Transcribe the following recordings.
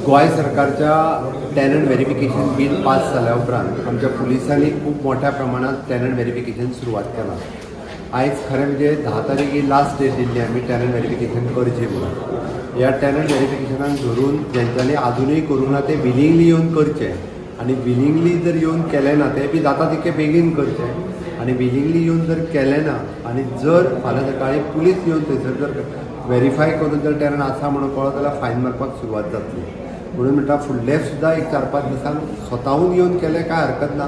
गोंय सरकारच्या tenant verification bill pass जाल्या उपरांत आमच्या पुलिसांनी खूब मोठ्या प्रमाणात टॅनंट व्हेरिफिकेशन सुरवात केलां. आयज खरें म्हणजे 10 तारीख ही लास्ट डेट दिल्ली आमी टॅनंट व्हेरिफिकेशन करचें म्हणून. ह्या टॅनंट व्हेरिफिकेशनाक धरून जेंच्यांनी आजुनूय करूंक ना ते विलिंगली येवन करचें आनी विलिंगली जर येवन केलें ना तें बी जाता तितकें बेगीन करचें. आनी विलिंगली येवन जर केलें ना आनी जर फाल्यां सकाळीं पुलीस येवन थंयसर जर व्हेरीफाय करून जर टॅनंट आसा म्हणून कळ्ळो जाल्यार फायन मारपाक सुरवात जातली. म्हणून म्हणटा, फुडले सुद्दां एक 4-5 दिसांक स्वताहून येवन केलें कांय हरकत ना.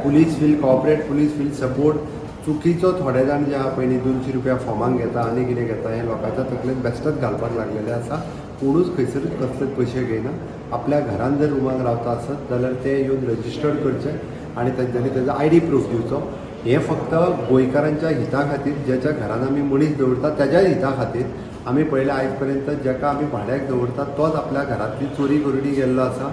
Police will cooperate, police will support. चुकीचो थोडे जाण जे आहा पयलीं 200 रुपया फॉर्माक घेता आनी कितें घेता, हें लोकांच्या तकलेन बेश्टेच घालपाक लागलेलें आसा. कोणूच खंयसरूच कसलेच पयशे घेयना. आपल्या घरान जर रुमाक रावता आसत जाल्यार ते येवन रजिस्टर्ड करचे आनी तेंच्यांनी तेजो आयडी प्रूफ दिवचो. हें फक्त गोंयकारांच्या हिता खातीर, ज्याच्या घरान आमी मनीस दवरता त्याच्याय हिता खातीर. आमी पळयलें, आयज पर्यंत जाका आमी भाड्याक दवरता तोच आपल्या घरांतली चोरी करून गेल्लो आसा.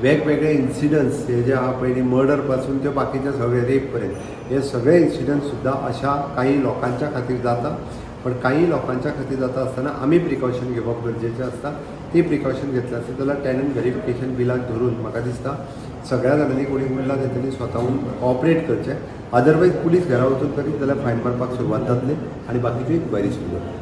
वेगवेगळे इन्सिडंट्स हे जे आहा, पयलीं मर्डर पासून ते बाकीचे सगळे रेप पर्यंत, हे सगळे इन्सिडंट्स सुद्दां अशा काही लोकांच्या खातीर जाता. पण काही लोकांच्या खातीर जाता आसतना आमी प्रिकॉशन घेवप गरजेचें आसता. ती प्रिकॉशन घेतलें आसत जाल्यार टॅनंट व्हेरिफिकेशन बिलाक धरून म्हाका दिसता सगळ्या जाणांनी कोणी उरला तेंच्यांनी स्वताहून कॉपरेट करचें. अदरवायज पुलीस घरा वचून करीत जाल्यार फायन मारपाक सुरवात जातली आनी बाकीच्यो इन्क्वायरी सुरू जातली.